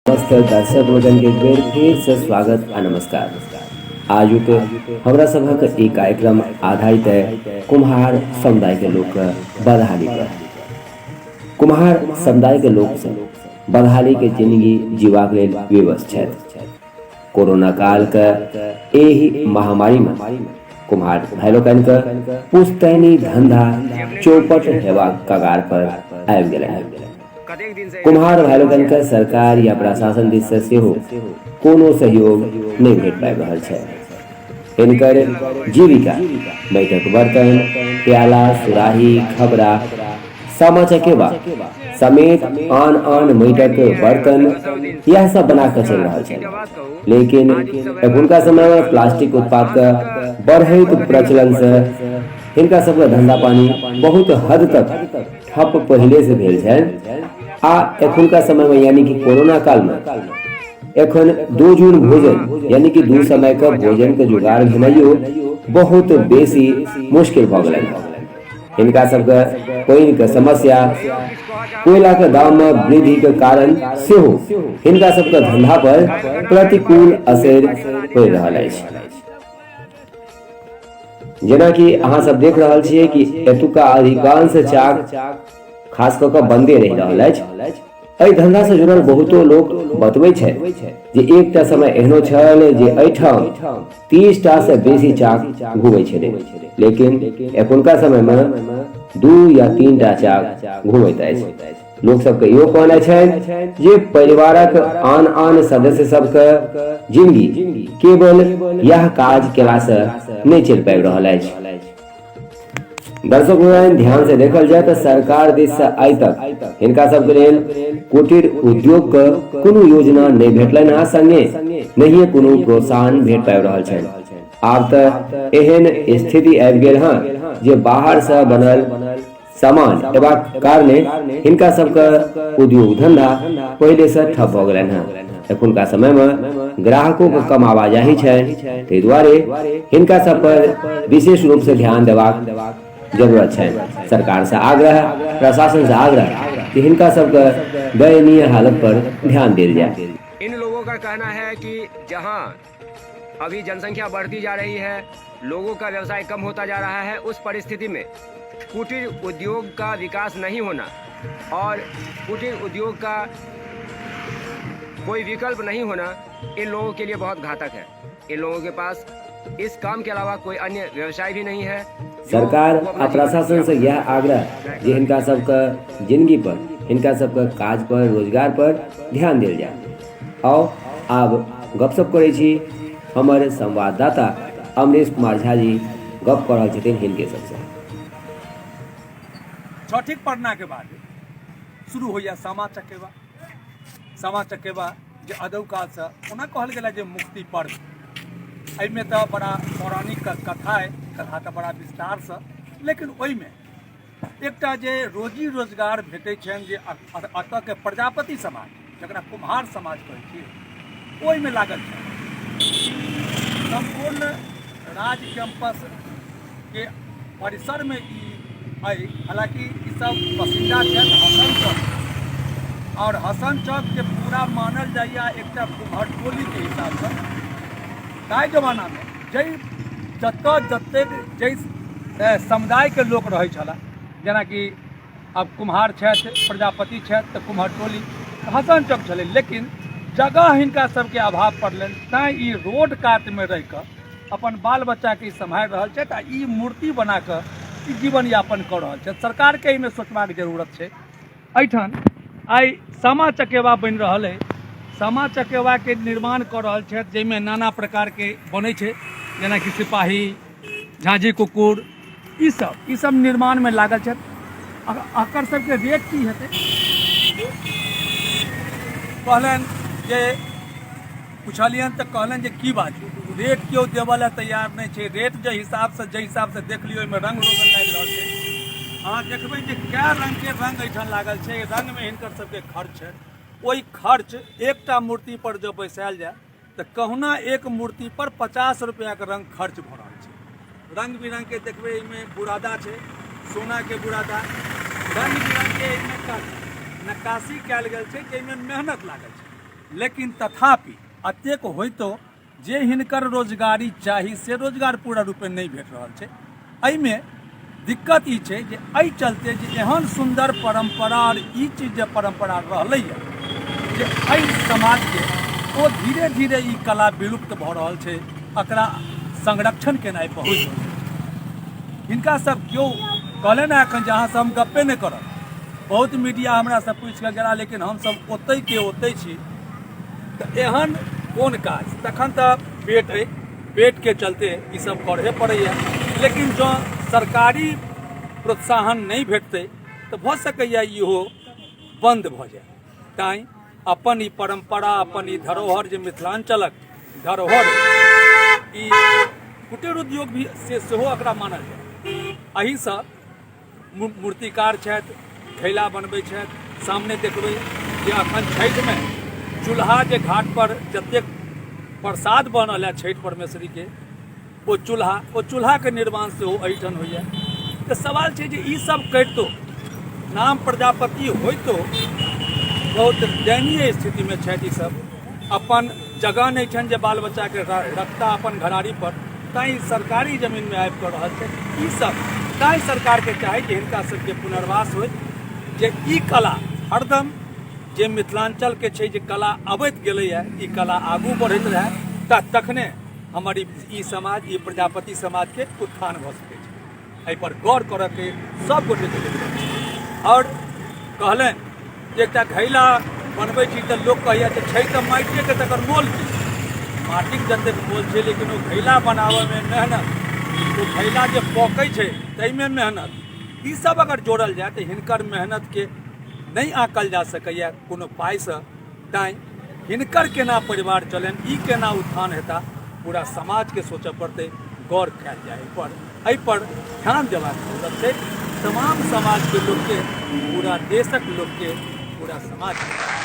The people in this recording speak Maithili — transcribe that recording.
समस्त दर्शक लोगन के एक बेर फिर से स्वागत आ नमस्कार। आजुक हमरा सभक ई कार्यक्रम आधारित है कुम्हार समुदाय के लोग के बदहाली पर। कुम्हार समुदाय के लोग सब बदहाली के जिंदगी जीवाक लेल विवश छथि। कोरोना काल के एहि महामारी में कुम्हार भाई लोकनि के पुश्तैनी धंधा चौपट हेबाक कगार पर आबि गेलनि। कुम्हार भाई लोकनि के सरकार या प्रशासन दिस से सेहो कोनो सहयोग नहि भेट पाबि रहल छै। हिनकर जीविका बैठक बर्तन, प्याला, सुराही, खबरा, सामा चकेबा समेत आन आन माटिक बर्तन इएह सब बना कऽ चलि रहल छल। लेकिन एखुनका समय में प्लास्टिक उत्पाद के बढ़ैत प्रचलन से हिनका सबके धंधा पानी बहुत हद तक ठप पहिले से भेल छनि आ एखुनका समय में यानी कि कोरोना काल में एखन दो जून भोजन यानी कि दू समय के भोजन के जुगाड़ भेनाइयो बहुत बेसी मुश्किल भऽ गेलनि। हिनका सबके पानि के समस्या, कोयला के दाम में वृद्धि के कारण सेहो हिनका सबके धंधा पर प्रतिकूल असर पड़ि रहल अछि। जेनाकि अहाँ सब देख रहल छियै कि एतुका अधिकांश चाक खास कऽ कऽ बंदे रहि रहल अछि। एहि धंधा से जुड़ल बहुतो लोक बतबै छथि जे एकटा समय एहनो छल जे एहिठाम 30 टा से बेसी चाक घूमै छलै, लेकिन एखुनका समय में 2 या 3 टा चाक घूमैत अछि। लोक सबके इहो कहनाइ छनि जे परिवारक आन आन सदस्य सबके जिंदगी केवल यह काज केला से नहि चलि पाबि रहल अछि। दर्शक लोकनि, ध्यान से देखल जाय तऽ सरकार दिस से आइ तक हिनका सबके लेल कुटीर उद्योग के कोनो योजना नहि भेटलनि आ संगे नहिये कोनो प्रोत्साहन भेट पाबि रहल छनि। आब तऽ एहन स्थिति आबि गेल हँ जे बाहर से बनल सामान एबाक कारणे हिनका सबके उद्योग धंधा पहिले से ठप भऽ गेलनि हँ। एखुनका समय में ग्राहकों के कम आवाजाही छनि, ताहि दुआरे हिनका सब पर विशेष रूप से ध्यान देबाक जरूरत छनि। सरकार से आग्रह, प्रशासन से आग्रह कि हिनका सबके दयनीय हालत पर ध्यान देल जाय। इन लोगों का कहना है कि जहां अभी जनसंख्या बढ़ती जा रही है, लोगों का व्यवसाय कम होता जा रहा है, उस परिस्थिति में कुटीर उद्योग का विकास नहीं होना और कुटीर उद्योग का कोई विकल्प नहीं होना इन लोगों के लिए बहुत घातक है। इन लोगों के पास इस काम के अलावा कोई अन्य व्यवसाय भी नहीं है। सरकार आ प्रशासन से यह आग्रह जे हिनका सबके जिंदगी पर, हिनका सबके काज पर, रोजगार पर ध्यान देल जाय। आउ आब गपशप करै छी, हमर संवाददाता अमरीश कुमार झा जी गप कऽ रहल छथिन हिनके सबसँ। छठिक परनाके बाद शुरू होइए सामा चकेबा। सामा चकेबा जे अदौ कालसँ ओना कहल गेल जे मुक्ति पर्व, एहिमे तऽ बड़ा पौराणिक कथा अइ, कथा तऽ बड़ा विस्तारसँ, लेकिन ओहिमे एकटा जे रोजी रोजगार भेटै छनि जे एतऽके प्रजापति समाज, जकरा कुम्हार समाज कहै छी, ओहिमे लागल छनि। सम्पूर्ण राज कैंपसके परिसरमे ई अइ, हालाँकि ई सब बसिन्दा छथि हसन चौक, आओर हसन चौक जे पूरा मानल जाइए एकटा कुम्हर टोलीके हिसाबसँ। ताहि जमानामे जाहि जतऽ जतेक जाहि समुदायके लोक रहै छलाह, जेनाकि आब कुम्हार छथि, प्रजापति छथि, तऽ कुम्हर टोली हसन चौक छलै, लेकिन जगह हिनका सबके अभाव पड़लनि, तैँ ई रोड कातमे रहिकऽ अपन बाल बच्चाके ई सम्हारि रहल छथि आ ई मूर्ति बनाकऽ ई जीवन यापन कऽ रहल छथि। सरकारके एहिमे सोचबाक जरूरत छै। एहिठाम आइ सामा चकेबा बनि रहल अइ। सामा चकेबाके निर्माण कऽ रहल छथि, जाहिमे नाना प्रकारके बनै छै, जेनाकि सिपाही, झाँझी कुकुर, ईसब निर्माणमे लागल छथि। एकर सबके रेट की हेतै? कहलनि जे पुछलियनि तऽ कहलनि जे की बाजू, रेट केओ देबऽ लए तैयार नहि छै। रेट जे हिसाबसँ जाहि हिसाबसँ देख लियौ, ओहिमे रङ्ग रोगन लागि रहल छै। अहाँ देखबै जे कए रङ्गके रङ्ग एहिठाम लागल छै। रङ्गमे हिनकर सबके खर्च छनि। ओहि खर्च एकटा मूर्तिपर जँ बैसायल जाय तऽ कहुना एक मूर्तिपर 50 रुपैआके रङ्ग खर्च भऽ रहल छै। रङ्ग बिरङ्गके देखबै, एहिमे बुरादा छै, सोनाके बुरादा, रङ्ग बिरङ्गके एहिमे नक्काशी कयल गेल छै, जाहिमे मेहनत लागल छै। लेकिन तथापि एतेक होइतो जे हिनकर रोजगारी चाही से रोजगार पूरा रूपे नहि भेट रहल छै। एहिमे दिक्कत ई छै जे एहि चलते जे एहन सुन्दर परम्परा आओर ई चीज जे परम्परा रहलैए जे एहि समाजके, ओ धीरे धीरे ई कला विलुप्त भऽ रहल छै। एकरा संरक्षण केनाइ बहुत जरूरी छै। हिनका सब केओ कहलनि हेँ एखन जे अहाँसँ हम गप्पे नहि करब। बहुत मीडिया हमरासँ पूछि कऽ गेला, लेकिन हमसभ ओतहिके ओतहि छी। तऽ एहन कोन काज? तखन तऽ पेट अइ, पेटके चलते ई सब करहे पड़ैए। लेकिन जँ सरकारी प्रोत्साहन नहि भेटतै तऽ भऽ सकैए इहो बन्द भऽ जाय। तैँ अपन ई परम्परा, अपन ई धरोहर, जे मिथिलाञ्चलक धरोहर ई कुटीर उद्योग भी से सेहो एकरा मानल जाय। एहिसँ मूर्तिकार छथि, घैला बनबै छथि। सामने देखबै जे अखन छठिमे चूल्हा जे घाट पर जतेक प्रसाद बनल है छठि परमेश्वरीके, ओ चूल्हा, ओ चूल्हाके निर्माण सेहो एहिठाम होइए। तऽ सवाल छै जे ई सब करितो, नाम प्रजापति होइतो बहुत दयनीय स्थितिमे छथि ई सब। अपन जगह नहि छनि जे बाल बच्चाके रखता अपन घरारी पर, तैँ सरकारी जमीनमे आबि कऽ रहल छै ई सब। तैँ सरकारके चाही जे हिनका सबके पुनर्वास होइ, जे ई कला हरदम जे मिथिलाञ्चलके छै, जे कला अबैत गेलैए, ई कला आगू बढ़ैत रहए, तऽ तखने हमर ई समाज, ई प्रजापति समाजके उत्थान भऽ सकै छै। एहिपर गौर करऽके सब गोटेके जरूरत छै। आओर कहलनि जे एकटा घैला बनबै छी तऽ लोक कहैए जे छै तऽ माटिएके, तकर मोल की? माटिक जतेक मोल छै, लेकिन ओ घैला बनाबऽमे मेहनत, ओ घैला जे पकै छै ताहिमे मेहनत, ई सब अगर जोड़ल जाय तऽ हिनकर मेहनतके नहि आँकल जा सकैए कोनो पाइसँ। तैँ हिनकर केना परिवार चलनि, ई केना उत्थान हेता, पूरा समाजके सोचऽ पड़तै, गौर कयल जाय एहिपर। एहिपर ध्यान देबाक जरूरत छै तमाम समाजके लोकके, पूरा देशक लोकके, पूरा समाजके।